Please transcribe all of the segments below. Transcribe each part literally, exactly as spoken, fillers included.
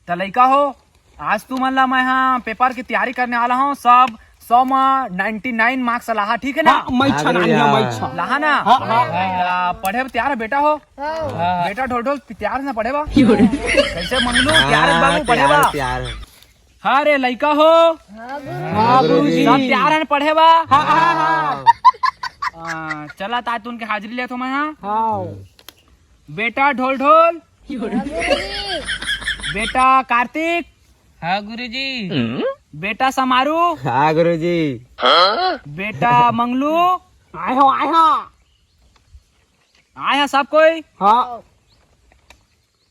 त लइका हो, आज तुमन ला मैं हा पेपर के तैयारी करने वाला हूँ। सब सौ मा नाइंटी नाइन मार्क्स लाहा, ठीक है ना? हाँ, मैं अच्छा हाँ, नहीं, भैया। मैं अच्छा। लाहा ना? हाँ, हाँ। त पढ़े बर तैयार है बेटा हो? हाँ। बेटा ढोल ढोल तैयार है ना पढ़े बर? कैसे मंगलू? तैयार है बाबू पढ़े बर? तैयार है। हाँ रे लइका हो। हाँ, गुरुजी। सब तैयार है ना पढ़े बर? हाँ, हाँ, हाँ। हाँ, चला त आज तुमके हाजिरी लेत हो मैं हा। हाँ। बेटा ढोल ढोल। हाँ, गुरुजी। बेटा कार्तिक। हाँ, गुरुजी। बेटा समारू। हाँ, गुरुजी। बेटा मंगलू। आए हो, आए हो। आए हो सब कोई। हाँ।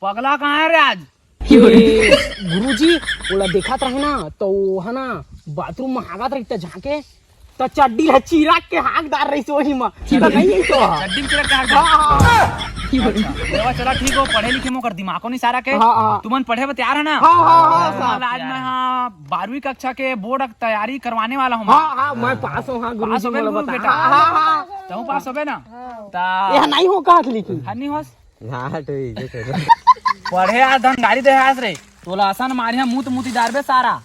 पगला कहाँ है रे आज? ए, गुरुजी, ओला देखत रहे ना, तो वो है ना, बाथरूम में हागत रही, त जाके त चड्डी ला चिरक के हाक डार रही से वही में। त नहीं है तो। चड्डी में चिरक के हाक डार? हाँ, हाँ। अच्छा, लेवा चला ठीक हो, पढ़े लिखे में ओकर दिमागो नहीं सारा के। हाँ, हाँ। तुमन पढ़े बर तैयार है ना? हाँ, हाँ, हाँ, तुमन साहब। आज मैं हाँ बारहवीं कक्षा के बोर्ड की तैयारी करवाने वाला हूँ मैं। हाँ, हाँ, मैं पास हूँ, हाँ, पास गुरुजी होबे ना मोला गुरु बता। बेटा? हाँ, हाँ, हाँ। तहूँ पास होबे ना? हाँ। त यह नहीं हो कहत लेकिन। हाँ, नहीं होस? हाँ, तो ये तो पढ़े आ धन गाड़ी दे हास रे। तोला असन मारिया मुत मुती डारबे सारा।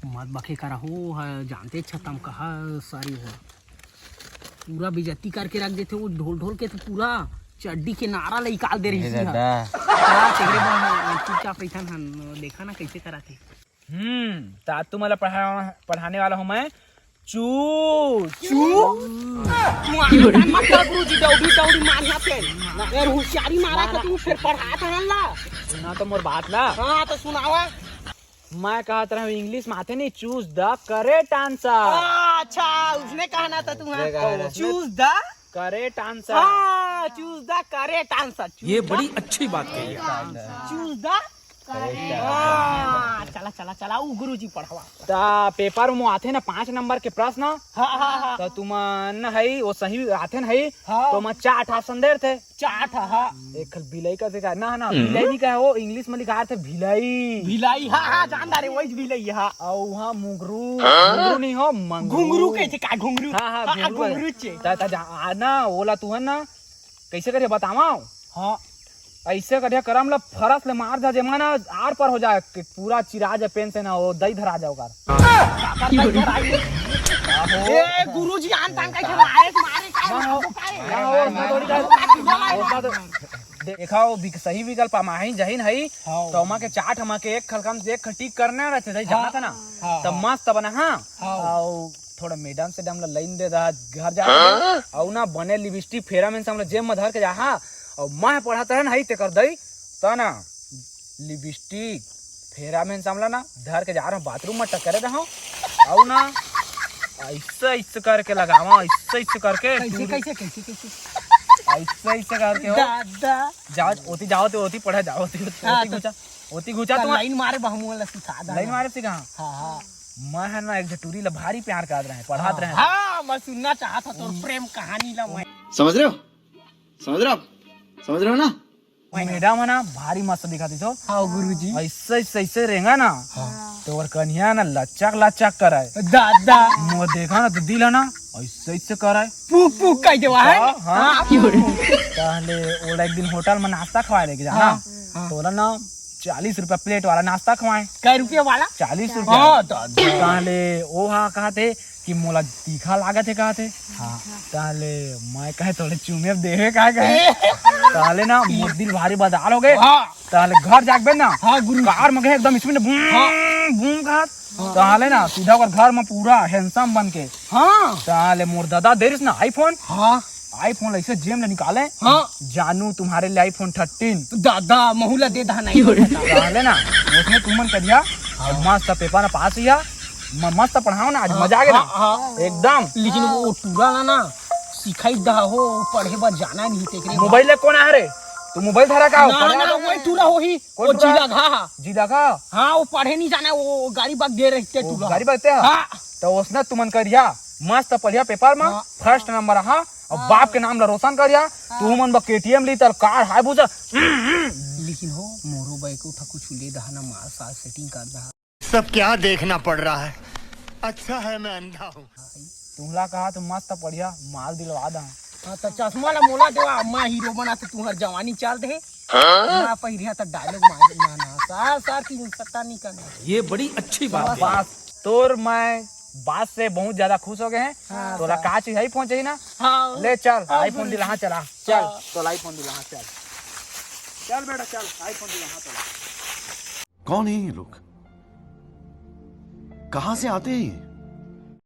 मत बके करा हो, ह, जानते छतम कहा सारी हो। पूरा बेइज्जती करके रख देथे वो ढोल ढोल के, तो पूरा चड्डी के नारा ला निकाल दे रही ए थी, दादा। हाँ। हाँ, तेरे बा-, चुपचाप रहिथन हन, देखा ना कैसे करा थे। हम्म, त आज तुमन ला पढ़ा-, पढ़ाने वाला हूँ मैं चूस। चू? तू आने कान मत कर गुरुजी, दौड़ी दौड़ी मार यहाँ पे। ना, फिर होशियारी मारा तो तू फिर पढ़ा था ना ला। सुना तो मोर बात ला। हाँ, तो सुनावा। मैं कहत रहूँ, इंग्लिश में आथे नहीं, choose the correct answer। हाँ, अच्छा, उसने कहना था तुम्हारा। उसने कहना। Choose the correct answer। हाँ, choose the correct answer। ये बड़ी अच्छी बात कही है। Choose the correct answer। हाँ, चला, चला, चला, ऊ गुरुजी पढ़वा। त पेपर में आथे ना पाँच नंबर के प्रश्न। हाँ, हाँ, हाँ। त तुमन हई, वो सही आथे ना हई, हाँ। तो मैं चार ठा option दे रथे। चार ठा, हाँ। एक खल बिलाई का देखा, ना, ना, हम्म। बिलाई नहीं कहा, वो इंग्लिश में लिखा थे भिलाई। भिलाई, हाँ, हाँ, जानदार है, वही भिलाई, हाँ। अउ हाँ, मुंगरू, हाँ? मुंगरू नहीं हो, मंगरू। घुंगरू कहे थे का, घुंगरू? हाँ, हाँ, हाँ, हाँ, घुंगरू है। घुंगरू चे। ता, ता जा, आ, ना, ओला तू है ना, कैसे करिया बतावा? हाँ। ऐसे करिया करम ला फरस ले मार जा, जेमा ना आर पर हो जाए, कि पूरा चिरा जाए पेन से ना, वो दही धरा जाए ओकर। काका दही धरा जाए। आहो। ए, गुरुजी, आन तान कैसे मारे, मारे, काय ना, मारो, काय? ना, वो उसमें थोड़ी का, उसमें तो, दे-, देखा, वो विक-, सही विकल्प माही जहीन हई, हाँ। तो ओमा के चाट, ओमा के एक खल कम से एक खल टिक करना रहते, दही हाँ। जाना था ना? हाँ, तो हाँ। मस्त बना, हाँ? हाँ। और थोड़ा मैडम से डम ला लाइन दे रहा, घर जा हाँ? और ना बने लिपस्टिक फेरा में से हमला जेब में धर के जा, हाँ? और मैं पढ़त रहन हई तेकर दई, त ना लिपस्टिक फेरा में से हमला ना धर के जा रहा हूँ, बाथरूम में टकरे रहा हूँ, और ना ऐसे ऐसे करके लगावा, ऐसे ऐसे करके कैसे, टूरी। कैसे, कैसे, कैसे? ऐसे ऐसे करके हो। दादा। जाओ, ओती जाओ तो ओती पढ़ा जाओ, ओती, ओती हाँ, ओती तो घुचा, ओती घुचा तो तुम लाइन मारे बहमुआ ला सिखा दा लाइन ना। मारे सिखा। हाँ, हाँ। मैं है ना एक झटूरी ला भारी प्यार करत रहे, पढ़ात रहे। हाँ, मैं सुनना चाहत हूँ तोर प्रेम कहानी ला मैं। समझ रहे हो? समझ रहे हो आप? समझ रहे हो ना? मैडम है ना, भारी मस्त दिखाती तो। हाँ, गुरुजी। ऐसे, ऐसे, ऐसे रेंगा ना, हाँ। तो ओकर कन्हिया ना लचक, लचक कराए। दादा। मोर देखा ना तो दिल है ना, ऐसे, ऐसे कराए। पुक, पुक कह देवा है। हाँ, हाँ। हाँ, पुक, पुक। ताहले ओला एक दिन होटल में नाश्ता खवाए लेके जाना। हाँ, हाँ। तो ओला ना चालीस रुपया प्लेट वाला नाश्ता खवाए। कै रुपया वाला? चालीस रुपया। हाँ, दादा। ताहले ओ हा कहा थे कि मोला तीखा लागत है, कहा थे। हाँ। ताहले मैं कहे तोले चूमे देवे का कहे। ताहले ना मोर दिल भारी बदाल हो गए। हाँ। ताहले घर जाके ना हाँ, गुरु। कार में गए एकदम इसमें बूम, हाँ। बूम कहा। हाँ। ताहले ना सीधा ओकर घर में पूरा handsome बन के। हाँ। ताहले मोर दादा देरिस ना iPhone। हाँ। iPhone ऐसे जेब ले निकाले। हाँ। जानू तुम्हारे लिए iPhone thirteen। दादा, महू ला दे दहा नहीं। ताहले ना, उसने तुमन करिया, हाँ। मस्त पेपर में पास हुआ, म-, मस्त पढ़ाओ ना, आज हाँ, मजा आ गया ना। हाँ, हाँ। एकदम। लेकिन वो टूरा ना, ना, सिखाई दहा हो, पढ़े बर जाना नहीं तेकरे मोबाइल ले कौन आ रे? तू मोबाइल धरा का हो? ना, पढ़े ना, वाला वही टूरा होही, कौन वो टूरा? जीला घा हा। जीला घा? हाँ, वो पढ़े नहीं जाना, वो गाड़ी बग दे रही थे वो टूरा। गाड़ी बगते हा? हाँ। तो उसने तुमन करिया, मस्त पढ़िया पेपर में, हाँ। First number हा, और हाँ। बाप के नाम ला रोशन करिया, हाँ। तू मन बा KTM ली, तर कार हाय बुझा। लेकिन हो, मोरो बाइक उठा कुछ ले दहा ना, मार साल setting कर दहा। सब क्या देखना पड़ रहा है, अच्छा है मैं अंधा हूँ। तुमला कहा तो मस्त पढ़िया माल दिलवा दा। हाँ, तो चश्मा ला मोला देवा, मैं हीरो बना तो तुम्हार जवानी चाल दे। हाँ? ना पहिरिया तो dialogue मार, ना, ना, सार सार की पता नहीं करना। ये बड़ी अच्छी बात है। बस, तोर मैं बात से बहुत ज्यादा खुश हो गए हैं। हाँ, तोला सर। का चाहिए? iPhone चाहिए ना? हाँ। ले चल, हाँ, iPhone गुरुजी। दिलाहा चला। चल, तोला iPhone दिलाहा चल। चल बेटा चल, iPhone दिलाहा चला। कौन है ये लोग? कहां से आते हैं ये?